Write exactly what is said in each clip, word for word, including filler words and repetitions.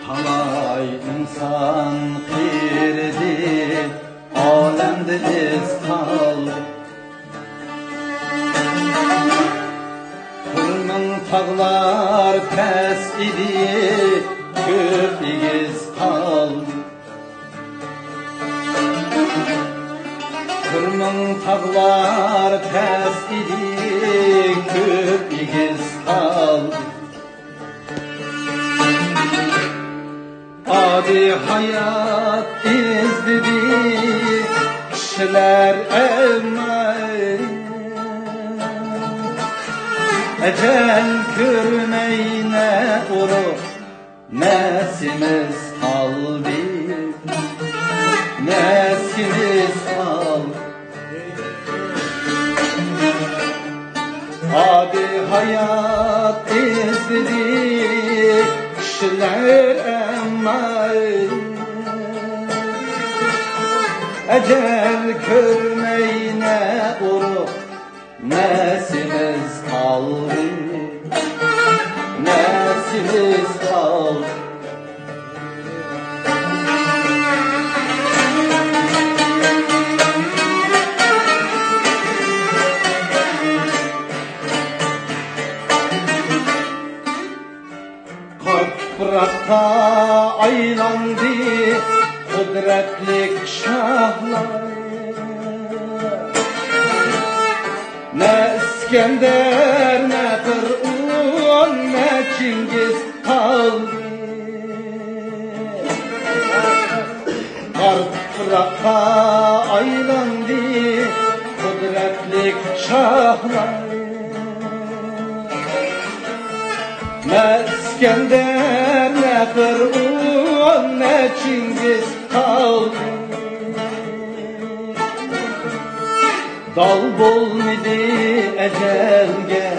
تالاي ئىنسان قېرىدى، ئالەمدە ئىز قالدى. قىرمىڭ تاغلار پەس ئىدى، كۆپ ئېگىز قالدى. قىرمىڭ تاغلار پەس ئىدى، كۆپ ئېگىز قالدى. ئادىل ھايات ئىزدىدى كىشىلەر ئەمما، ئەجەل كۆرمەي نە ئۇرۇق، نە سېمىز قالدى، نە سېمىز قالدى. ئادىل ھايات ئىزدىدى كىشىلەر ئەمما، ئەجەل كۆرمەي نە ئۇرۇق، نە سېمىز قالدى، نە سېمىز قالدى. قارا تۇپراققا ئايلاندى قۇدرەتلىك شاھلار. نە ئىسكەندەر، نە پىرئون، نە چىڭگىز قالدى. قارا تۇپراققا ئايلاندى قۇدرەتلىك شاھلار. نە ئىسكەندەر، نە پىرئون، نە چىڭگىز قالدى. دال بولمىدى ئەجەلگە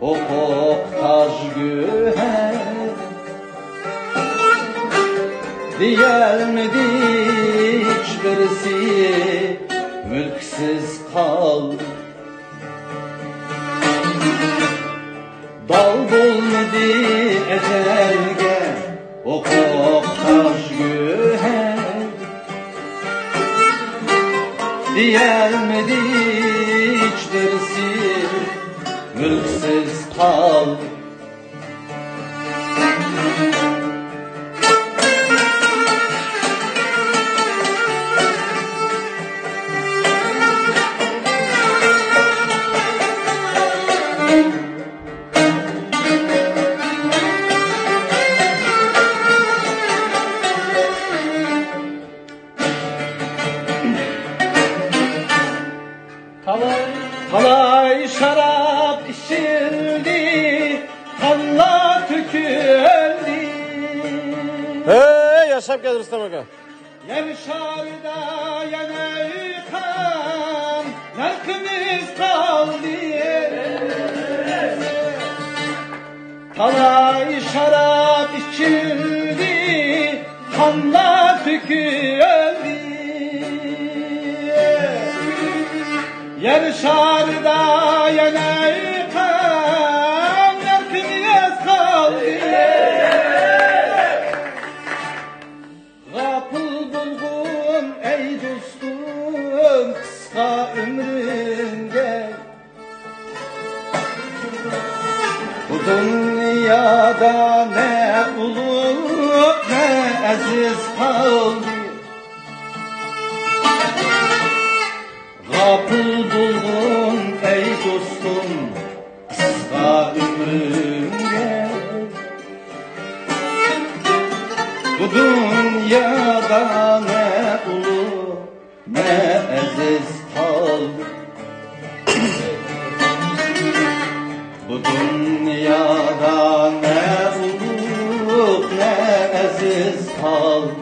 ھوقۇق، تاج، گۆھەر، دېيەلمىدى ھېچبىرسى، مۈلۈكسىز قالدى. دال بولمىدى ئەجەلگە ھوقۇق، تاج، گۆھەر، دېيەلمىدى ھېچبىرسى، مۈلۈكسىز قالدى. تالاي، تالاي شاراب ئىچىلدى، قانلار تۆكۈلدى. ھەي، ياشاپ كەل، رۇستەم ئاكا. يەر شارىدا يەنە قان، نەرخىمىز قالدى. تالاي شاراب ئىچىلدى، قانلار تۆكۈلدى. يەر شارىدا يەنە قان، نەرخىمىز قالدى. غاپىل بولغىن ئەي دوستۇم قىسقا ئۆمرۈڭگە. بۇ دۇنيادا نە ئۇلۇغ، نە ئەزىز قالدى. غاپىل بولغىن ئەي دوستۇم قىسقا ئۆمرۈڭگە. بۇ دۇنيادا نە ئۇلۇغ، نە ئەزىز قالدى. بۇ دۇنيادا نە ئۇلۇغ، نە ئەزىز قالدى.